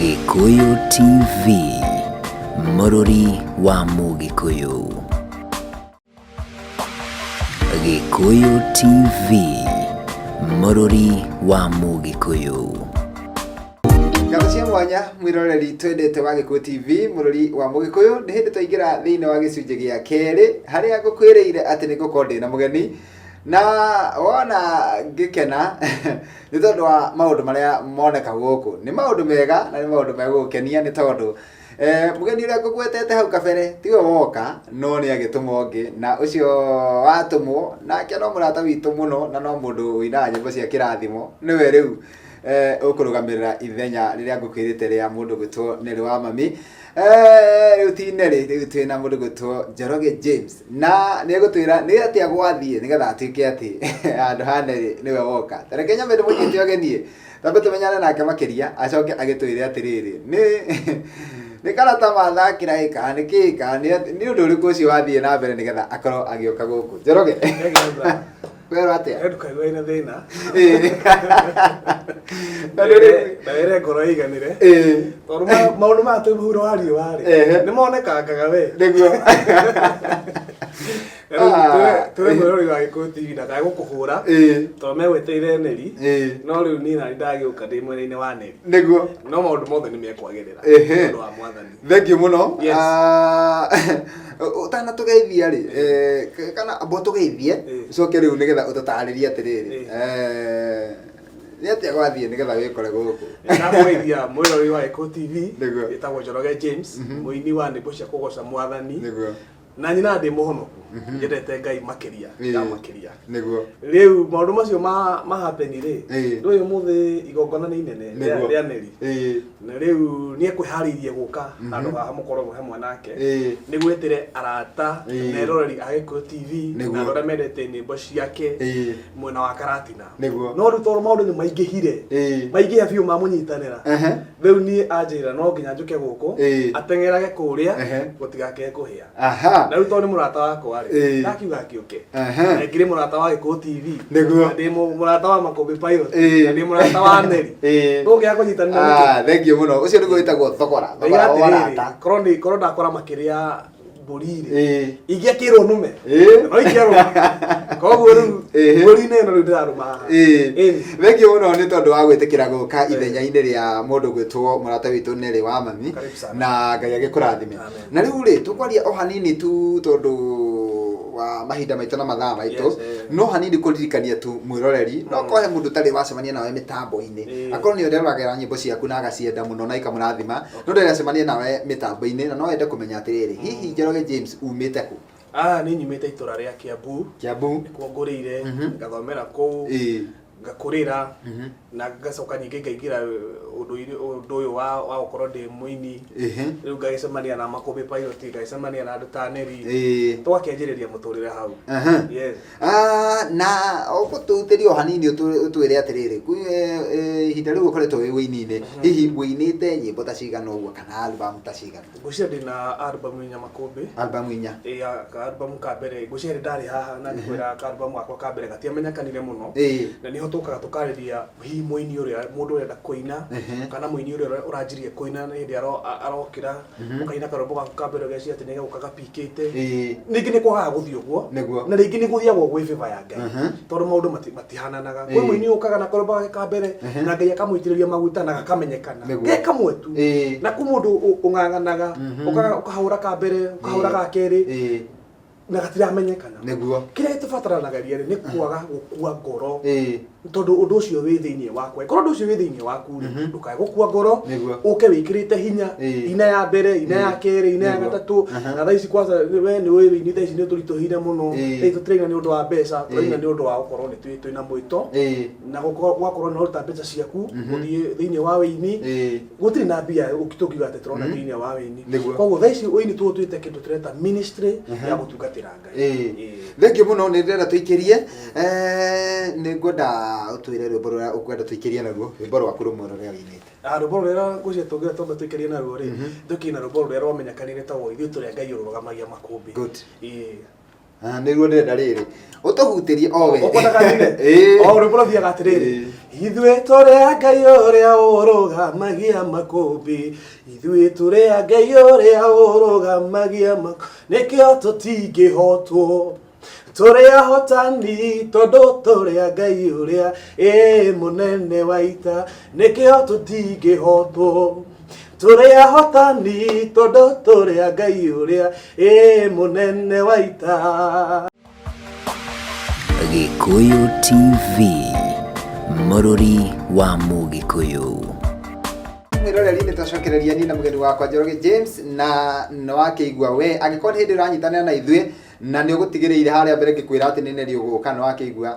Gĩkũyũ TV, mũrũri wa Mũgĩkũyũ. Gĩkũyũ TV, mũrũri wa Mũgĩkũyũ. Ngatho cia mwanya mwĩroreri twendete wa Gĩkũyũ TV mũrori wa Mũgĩkũyũ. Nĩ hĩndĩ twaingĩra thĩinĩ wa gĩcunjĩ gĩa kerĩ harĩa ngũkwĩrĩire atĩ nĩ ngũkorwo ndĩna mũgeni, na wona ngĩkena nĩ tondũ wa maũndũ marĩa moneka gũkũ. Nĩ maũndũ mega na nĩ maũndũ megũgũkenia, nĩ tondũ mũgeni ũrĩa ngũgwetete hau kabere tiwe woka, no nĩ agĩtũmwo ũngĩ, na ũcio watũmwo nake no mũrata witũ mũno na no mũndũ ũinaga nyĩmbo cia kĩrathimo, nĩwe rĩu ũkũrũgamĩrĩra ithenya rĩrĩa ngũkwĩrĩte rĩa mũndũ gwĩtwo Nelly wa mami. Rĩu ti Nelly, rĩu twĩna mũndũ gwĩtwo Njoroge James, na nĩ egũtwĩra nĩ atĩa gwathiĩ nĩgetha atuĩke atĩ handũ ha Nelly nĩwe woka. Ta reke nyambe ndĩmũnyite ũgeniĩ, tambe tũmenyane nake makĩria, acoke agĩtwĩre atĩrĩrĩ, nĩ karata mathakĩra ĩ, kana nĩ kĩĩ, kana nĩ ũndũ ũrĩkũ ũcio wathiĩ na mbere nĩgetha akorwo agĩũka gũkũ. Njoroge, werwo atĩa? Ndũkaigua ina thĩna. Na nĩ rĩu- Na wĩre ngoro ĩiganĩre. Tondũ maũndũ maya twĩ mũhuro wa riũa rĩ, nĩ monekangaga we. Nĩguo. Rĩu twĩre mwĩroreri wa Gĩkũyũ TV ndakae gũkũhũra tondũ megwĩtĩire Neri. No rĩu niĩ nani ndagĩũka ndĩ mwena-inĩ wa Neri. No maũndũ mothe nĩ mekwagĩrĩra. Nĩ ũndũ wa Mwathani. Thengiũ mũno. Yes. Ah, ũtanatũgeithia rĩ, kana amba ũtũgeithie, ũcoke rĩu nĩgetha ũtũtarĩrie atĩrĩrĩ, nĩ atĩa gwathiĩ nĩgetha wĩkore gũkũ? Ndamũgeithia mwĩroreri wa Gĩkũyũ TV. Nĩguo. Ĩtagwo Njoroge James, mũini wa nyĩmbo cia kũgoca Mwathani. Nĩguo. Na nyina ndĩ mũhonoku, nyendete Ngai makĩria ya makĩria. Rĩu maũndũ macio ma happen rĩ, ndũĩ ũmũthĩ igongona nĩ inene rĩa Neri. Na rĩu nĩ ekwĩharĩirie gũka handũ haha mũkorwo mwĩ hamwe nake, nĩguo etĩre arata na eroreri a Gĩkũyũ TV na andũ arĩa mendete nyĩmbo ciake mwena wa Karatina. No rĩu tondũ maũndũ nĩ maingĩhire, maingĩha biũ mamũnyitanĩra, rĩu niĩ anjĩra no nginya njũke gũkũ, ateng'erage kũrĩa gũtigakĩe kũhĩa. Na rĩu tondũ nĩ mũrata wakwa rĩ, ndakiuga akĩũke. Na ngĩrĩ mũrata wa Gĩkũyũ TV. Na ndĩ mũrata wa Makũmbĩ Pilot. Na ndĩ mũrata wa Neri. Tũngĩaga kũnyitanĩra nĩkĩ? Ah, thengiũ mũno. Ũcio nĩguo wĩtagwo thogora, Ndoiga thogora wa atĩrĩrĩ, ũrata. korwo ndakora makĩrĩa mbũri rĩ, ingĩakĩrwo nũme. No ingĩarũma. Koguo rĩu mbũri-inĩ ĩno rĩu ndĩrarũma haha. Thengiũ mũno nĩ tondũ wa gwĩtĩkĩra gũka ithenya-inĩ rĩa mũndũ gwĩtwo mũrata witũ Nelly wa mami. Karibu sana. Na Ngai agĩkũrathime. Amen. Na rĩu rĩ, tũkwaria o hanini tu tondũ wa mahinda maitũ na mathaa maitũ. Yes, eh. No hanini kũririkania tu mwĩroreri, no korwo he mũndũ ũtarĩ wacemania nawe mĩtambo-inĩ, akorwo nĩ ũreroragĩra nyĩmbo ciaku na agacienda mũno na ikamũrathima, no ndarĩ acemania nawe mĩtambo-inĩ na no ende kũmenya atĩrĩrĩ, hihi Njoroge James umĩte kũ? Ah, niĩ nyumĩte itũra rĩa Kiambu. Kiambu. Nĩkuo ngũrĩire, ngathomera kũu. Ngakũrĩra na ngacoka ningĩ ngaingĩra ũndũ ũyũ wa gũkorwo ndĩ mũini. Rĩu ngagĩcemania na Makũmbĩ Pilot, ngagĩcemania na andũ ta Neri, tũgakĩanjĩrĩria mũtũrĩre hau. Yes. Ah, na ũgũtũhutĩria o hanini ũtwĩre atĩrĩrĩ, ihinda rĩu ũkoretwo wĩ ũini-inĩ, hihi ũinĩte nyĩmbo ta cigana ũguo kana album ta cigana? Ngwĩciria ndĩna album inya Makũmbĩ. Album inya. Ĩĩ, ka album ka mbere ngwĩciria ndarĩ haha na ngĩkwĩra ka album gakwa ka mbere gatiamenyekanire mũno. Na nĩho tũkaga tũkarĩria hihi mũini ũrĩa mũndũ ũrenda kũina, kana mũini ũrĩa ũranjirie kũina nĩ hĩndĩ arokĩra, ũkaina karwĩmbo gaku ka mbere ũgeciria atĩ nĩgegũka gapikĩte. Rĩngĩ nĩ kwagaga gũthiĩ ũguo. Na rĩngĩ nĩ gũthiagwo gwĩ favor ya Ngai. Tondũ maũndũ matihananaga. Kwĩ mũini ũkaga na karwĩmbo gake ka mbere na Ngai akamũitĩrĩria maguta na gakamenyekana. Ge kamwe tu. Na kwĩ mũndũ ũng'ang'anaga, ũkahũra ka mbere, ũkahũra ga kerĩ, na gatiramenyekana. Kĩrĩa gĩtũbataranagia rĩ, nĩ kwaga gũkua ngoro. Tondũ ũndũ ũcio wĩ thĩinĩ waku. Angĩkorwo ũndũ ũcio wĩ thĩinĩ waku rĩ, ndũkae gũkua ngoro, ũke wĩkĩrĩte hinya, ina ya mbere, ina ya kerĩ, ina ya gatatũ. Na thaa ici kwanza we nĩ ũĩ wĩini thaa ici nĩ ũtũritũhĩire mũno. Thaa ici tũtiraina nĩ ũndũ wa mbeca, tũraina nĩ ũndũ wa gũkorwo nĩ twĩna mwĩto. Na gũgakorwo nĩ ũraruta mbeca ciaku gũthiĩ thĩinĩ wa wĩini. Gũtirĩ na mbia tũngiuga atĩ tũrona thĩinĩ wa wĩini. Koguo thaa ici wĩini tũũtuĩte kĩndũ tũreta ministry ya gũtungatĩra Ngai. Thengiũ mũno, nĩ ndĩrenda tũikĩrie. Nĩ ngwenda ũtwĩre rwĩmbo rũrĩa ũkwenda tũikĩrie naruo, rwĩmbo rwaku rũmwe rũrĩa wĩinĩte. Ah, rwĩmbo rũrĩa ngwĩciria tũngĩenda twambe tũikĩrie naruo rĩ, tũkĩina rwĩmbo rũrĩa rwamenyekanire rwĩtagwo Ithuĩ Tũrĩ a Ngai Ũrũgamagia Makũmbĩ. Good. Ah, nĩruo ndĩrenda rĩrĩ ũtũhutĩrie o we Ũkwendaga nyine? Ĩĩ. O rwĩmbo rũthiaga atĩrĩrĩ. Ĩĩ. Ithuĩ tũrĩ a Ngai ũrĩa ũrũgamagia makũmbĩ, ithuĩ tũrĩ a Ngai ũrĩa ũrũgamagia makũmbĩ, nĩkĩo tũtingĩhotwo. Tũrĩ ahotani tondũ tũrĩ a Ngai ũrĩa ĩ mũnene wa ita, nĩkĩo tũtingĩhotwo. Tũrĩ ahotani tondũ tũrĩ a Ngai ũrĩa ĩ mũnene wa ita. Gĩkũyũ TV, mũrũri wa Mũgĩkũyũ. Mwĩroreri nĩ twacokereria niĩ na mũgeni wakwa Njoroge James na nĩ wakĩigua we angĩkorwo nĩ hĩndĩ ũranyitanĩra na ithuĩ na nĩ ũgũtigĩrĩire harĩa mbere ngĩkwĩra atĩ nĩ Nelly ũgũka nĩ wakĩigua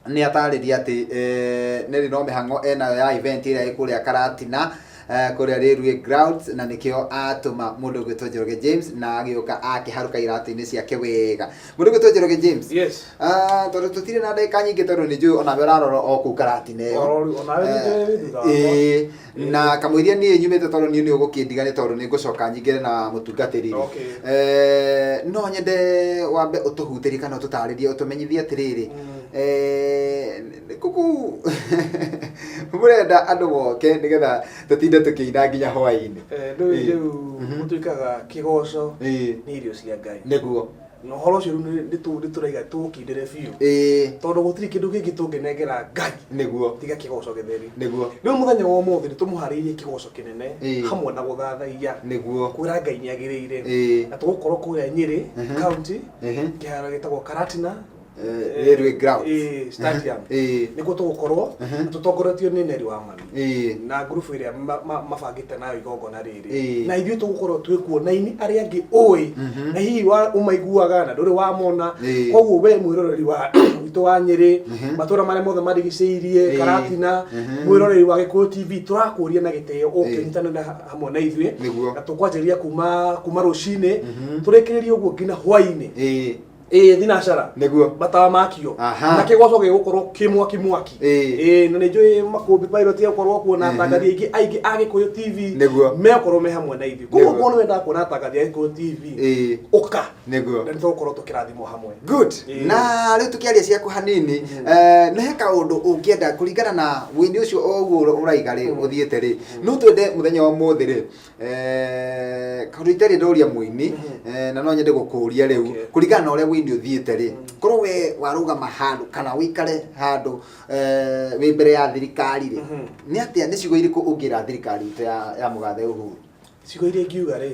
nĩ atarĩria atĩ eh, Nelly no mĩhang'o enayo ya event ĩrĩa ĩ kũrĩa Karatina eh, kũrĩa Railway Grounds na nĩkĩo atũma mũndũ ũgwĩtwo Njoroge James na agĩũka akĩharũka iratũ-inĩ ciake wega mũndũ ũgwĩtwo Njoroge James. Yes. Ah, tondũ tũtirĩ na ndagĩka nyingĩ tondũ nĩ njũĩ onawe ũrarora o kũu Karatina ĩyo. Oro- onawe nĩ njũĩ wĩ thutha wakwa. Ĩĩ, na kamũiria niĩ nyumĩte tondũ niĩ nĩ ũgũkĩndiga nĩ tondũ nĩ ngũcoka nyingĩre na mũtungatĩri rĩ. Okay. Eh, no nyende wambe ũtũhutĩrie kana ũtũtarĩrie ũtũmenyithie atĩrĩrĩ eh, kũkũ mũrenda andũ moke nĩgetha tũtinde tũkĩina nginya hwaĩ-inĩ. Eh, rĩu Ĩĩ. rĩu gũtuĩkaga kĩgoco Ĩĩ. nĩ irio cia Ngai. Nĩguo. Na ũhoro ũcio rĩu nĩ tũraiga tũũkindĩre biũ. Ĩĩ. Tondũ gũtirĩ kĩndũ kĩngĩ tũngĩnengera Ngai Nĩguo. tiga kĩgoco gĩtheri. Nĩguo. Rĩu mũthenya wa ũmũthĩ nĩ tũmũharĩirie kĩgoco kĩnene Ĩĩ. hamwe na gũthathaiya. Nĩguo. Kwĩra Ngai nĩ agĩrĩire. Ĩĩ. Na tũgũkorwo kũrĩa Nyĩrĩ county kĩharo gĩtagwo Karatina. Eh, Railway Grounds. Ĩĩ, stadium. Ĩĩ. Nĩkuo tũgũkorwo tũtongoretio nĩ Nelly wa Mami Ĩĩ. na ngurubu ĩrĩa mabangĩte nayo igongona rĩrĩ. Ĩĩ. Na ithuĩ tũgũkorwo twĩ kuo na aini arĩa angĩ ũĩ na hihi ũmaiguaga na ndũrĩ wamona. Ĩĩ. Koguo we mwĩroreri wa witũ wa Nyĩrĩ, matũũra marĩa mothe marigicĩirie, Ĩĩ. Karatina, mwĩroreri wa Gĩkũyũ TV, tũrakũria na gĩtĩo ũke ũnyitanĩre hamwe na ithuĩ. Nĩguo. Na tũkwanjĩrĩria kuma rũcinĩ tũrĩkĩrĩrie ũguo nginya hwaĩ-inĩ. Ĩĩ. Ĩĩ, thinacara. Nĩguo. Matawa makio. Aha. Na kĩgoco gĩgũkorwo kĩ mwaki mwaki. Ĩĩ. Ĩĩ, na nĩ njũĩ Makũmbĩ Pilot egũkorwo kuo na atangathi aingĩ aingĩ a Gĩkũyũ TV. Nĩguo. Megũkorwo me hamwe na ithuĩ. Koguo Nĩguo. korwo nĩ wendaga kuona atangathi a Gĩkũyũ TV, Ĩĩ. ũka. Nĩguo. Na nĩ tũgũkorwo tũkĩrathimwo hamwe. Good. Ĩĩ. Na rĩu tũkĩaria ciaku hanini, eh, nĩ he kaũndũ ũngĩenda kũringana na wĩini ũcio o ũguo ũraiga rĩ, ũthiĩte rĩ, no twende mũthenya wa ũmũthĩ rĩ, eh, kaũndũ itarĩ ndoria mũini, eh, na no nyende gũkũria rĩu, Okay. kũringana na ũrĩa wĩini ũthiĩte rĩ, korwo we warũgama handũ kana wĩikare handũ eh, wĩ mbere ya thirikari rĩ, nĩ atĩa, nĩ ciugo irĩkũ ũngĩra thirikari itũ ya mũgathe Uhuru? Ciugo iria ingiuga rĩ,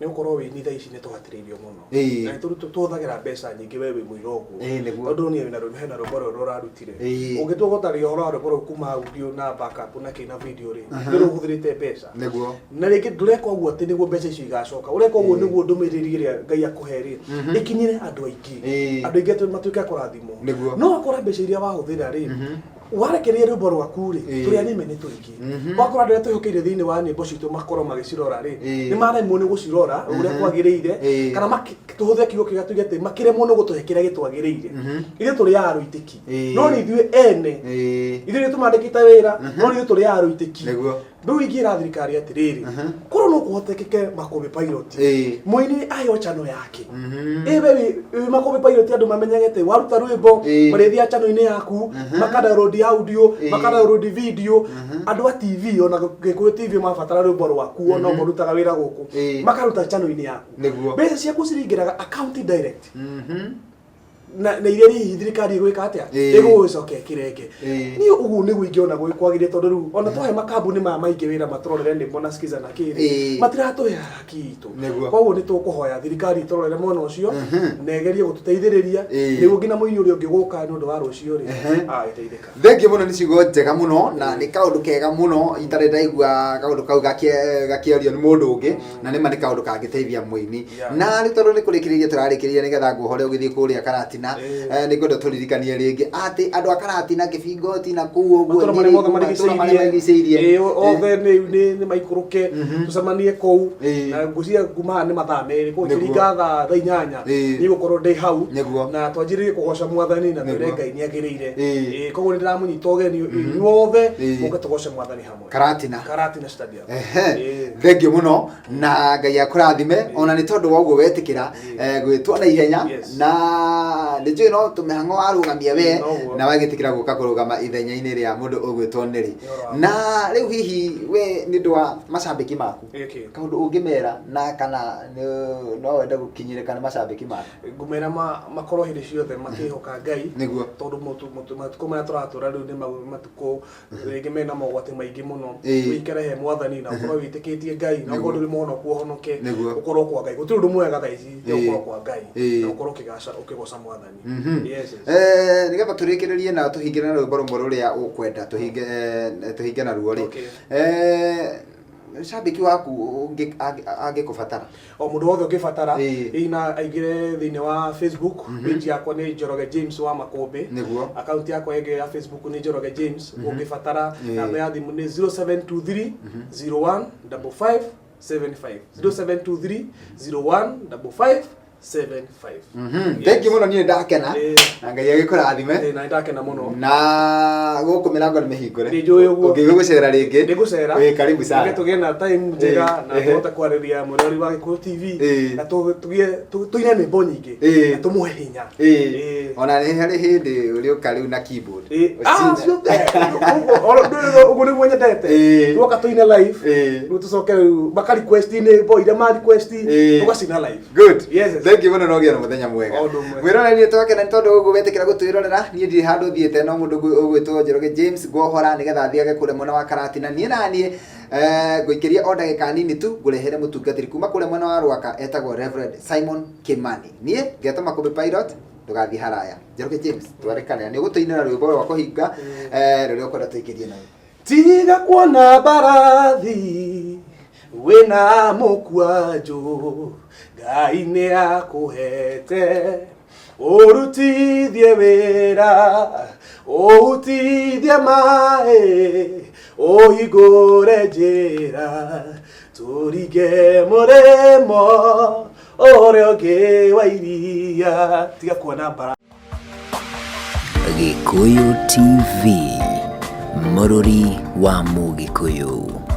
nĩ gũkorwo wĩini thaa ici nĩ tũhatĩrĩirio mũno. Ĩĩ. Na nĩ tũhũthagĩra mbeca nyingĩ we wĩ mũira ũguo. Ĩĩ, nĩguo. Tondũ niĩ wĩna rwĩmbo, hena rwĩmbo rũrũ ũrarutire. Ĩĩ. Ũngĩtua gũtarĩria ũhoro wa rwĩmbo rũu kuma audio na backup na kĩ na video rĩ, nĩ rũhũthĩrĩte mbeca. Nĩguo. Na rĩngĩ ndũreka ũguo atĩ nĩguo mbeca icio igacoka. Ũreka ũguo nĩguo ndũmĩrĩri ĩrĩa Ngai akũhe rĩ, ĩkinyĩre andũ aingĩ. Ĩĩ. Andũ aingĩ atĩ matuĩke a kũrathimwo. Nĩguo. No wakora mbeca iria wahũthĩra rĩ, warekereria rwĩmbo rwaku rĩ, tũrĩa nĩme nĩ tũingĩ. Wakora andũ arĩa twĩhokeire thĩinĩ wa nyĩmbo citũ makorwo magĩcirora rĩ, Ĩĩ. nĩ maremwo nĩ gũcirora ũrĩa kwagĩrĩire, Ĩĩ. kana tũhũthĩre kiugo kĩrĩa tuge atĩ makĩremwo nĩ gũtũhe kĩrĩa gĩtwagĩrĩire. Ithuĩ tũrĩ a rũitĩki. Ĩĩ. No nĩ ithuĩ ene. Ĩĩ. Ithuĩ nĩ tũmandĩkĩte wĩra, no nĩ ithuĩ tũrĩ a rũitĩki. Nĩguo. Rĩu ingĩra thirikari atĩrĩrĩ, korwo no kũhotekeke Makũmbĩ Pilot, Ĩĩ. mũini aheo channel yake. Ĩ we wĩ Makũmbĩ Pilot andũ mamenyage atĩ waruta rwĩmbo, Ĩĩ. marĩthiaga channel-inĩ yaku, maka download audio, Ĩĩ. maka download video. Andũ a TV ona Gĩkũyũ TV mabatara rwĩmbo rwaku ona ũguo ũrutaga wĩra gũkũ, Ĩĩ. makaruta channel-inĩ yaku. Nĩguo. Mbeca ciaku ciringĩraga account direct. Na iria hihi thirikari ĩgwĩka atĩa? Ĩĩ. Ĩgũgĩcoka ĩkĩrenge. Ĩĩ. Niĩ ũguo nĩguo ingĩona gwĩ kwagĩrĩire tondũ rĩu ona twahe makambuni maya maingĩ wĩra matũrorere nĩmo na Skiza na kĩrĩ, Ĩĩ. matiratũhe haki itũ. Nĩguo. Koguo nĩ tũkũhoya thirikari ĩtũrorere mwena ũcio na ĩgerie gũtũteithĩrĩria Ĩĩ. nĩguo nginya mũini ũrĩa ũngĩ gũka nĩ ũndũ wa rũciũ rĩ, agagĩteithĩka. Thengiũ mũno nĩ ciugo njega mũno na nĩ kaũndũ kega mũno itarĩ ndaigua kaũndũ kau gakĩario nĩ mũndũ ũngĩ na nĩma nĩ kaũndũ kangĩteithia mũini. Yeah. Na rĩu tondũ nĩ kũrĩkĩrĩria tũrarĩkĩrĩria nĩgetha nguohore ũgĩthiĩ kũrĩa Karatina. Karatina. Nĩ ngwenda tũririkanie rĩngĩ atĩ andũ a Karatina, Kĩbingoti na kũu ũguo, Matũra marĩa mothe matũra marĩa marigicĩirie. Ĩĩ, othe nĩ maikũrũke, tũcemanie kũu. Na ngwĩciria kuma haha nĩ mathaa 2, koguo kĩringa thaa 8:00 niĩ gũkorwo ndĩ hau. Na twanjĩrĩrie kũgoca Mwathani na twĩre Ngai nĩ agĩrĩire. Ĩĩ, koguo nĩ ndĩramũnyita ũgeni inyuothe, mũke tũgoce Mwathani hamwe. Karatina. Karatina Stadium. Ehe. Thengiũ mũno na Ngai akũrathime ona nĩ tondũ wa ũguo wetĩkĩra gwĩtwo na ihenya. Na nĩ njũĩ no tũmĩhang'o warũgamia we. Noguo. Na wagĩtĩkĩra gũka kũrũgama ithenya-inĩ rĩa mũndũ ũgwĩtwo Nĩrĩ. Nĩ ũhoro wa Na rĩu hihi we nĩ ũndũ wa macambĩki maku, Gĩkĩ. kaũndũ ũngĩmera na kana no wende gũkinyĩrĩka nĩ macambĩki maku? Ngũmera makorwo hĩndĩ ciothe makĩhoka Ngai. Tondũ matukũ marĩa tũratũra rĩu nĩ matukũ rĩngĩ mena mogwati maingĩ mũno. Ũikare he Mwathani na ũkorwo wĩtĩkĩtie Ngai, na ũkorwo ndũrĩ mũhonoku ũhonoke. Ũkorwo kwa Ngai, gũtirĩ ũndũ mwega thaa ici nĩ ũkorwo kwa Ngai na ũkorwo ũkĩgoca Mwathani. Yes. Nĩgetha tũrĩkĩrĩrie na tũhinge na rwĩmbo rũmwe rũrĩa ũkwenda tũhinge naruo rĩ, cambĩki waku angĩkũbatara? O mũndũ wothe ũngĩbatara, ĩ na aingĩre thĩinĩ wa Facebook page yakwa, nĩ Njoroge James wa Makũmbĩ. Akaunti yakwa ĩngĩ ya Facebook nĩ Njoroge James. Ũngĩbatara, namba ya thimũ nĩ 0723 01 55 75, 0723 01 55 75. Thank you mũno, niĩ ndakena. Na Ngai agĩkũrathime. Ĩĩ, na nĩndakena mũno. Na gũkũ mĩrango nĩ mĩhingũre. Nĩ njũĩ ũguo. Ũngĩigua gũcera rĩngĩ, Nĩngũcera. Wĩ karibu sana. Nĩgetha tũgĩe na time njega na tũhote kwarĩria mũrori wa Gĩkũyũ TV na tũine nyĩmbo nyingĩ na tũmũhe hinya. Ona nĩ harĩ hĩndĩ ũrĩũka rĩu na keyboard. Ah, ciothe. Ũguo nĩguo nyendete. Tuoka tũine live. Rĩu tũcoke rĩu maka request nyĩmbo iria ma request, tũgacina live. Good. Yes. Thank you mũno na ũgĩe na mũthenya mwega. O ũndũ ũmwe. Mwĩroreri, nĩ twakena nĩ tondũ ũguo wetĩkĩra gũtwĩrorera. Niĩ ndirĩ handũ thiĩte, no mũndũ ũgwĩtwo Njoroge James ngwohora nĩgetha thiage kũrĩa mwena wa Karatina. Niĩ na niĩ ngũikĩria o ndagĩka nini tu ngũrehere mũtungatĩri kuma kũrĩa mwena wa Rwaka etagwo Reverend Simon Kimani. Niĩ ngetwo Makũmbĩ Pilot, ndũgathiĩ haraya. Njoroge James, twarĩkanĩra nĩ ũgũtũinĩra rwĩmbo rwa kũhinga rũrĩa ũkwenda tũikĩrie naruo. Tiga kuona mbarathi wĩna mũkwanjũ, Ngai nĩ akũhete ũrutithie wĩra, ũhutithie maĩ, ũhingũre njĩra, tũringe mũrĩmo ũrĩa ũngĩ wa iria. Tiga kuona mbarathi. Gĩkũyũ TV, mũrũri wa Mũgĩkũyũ.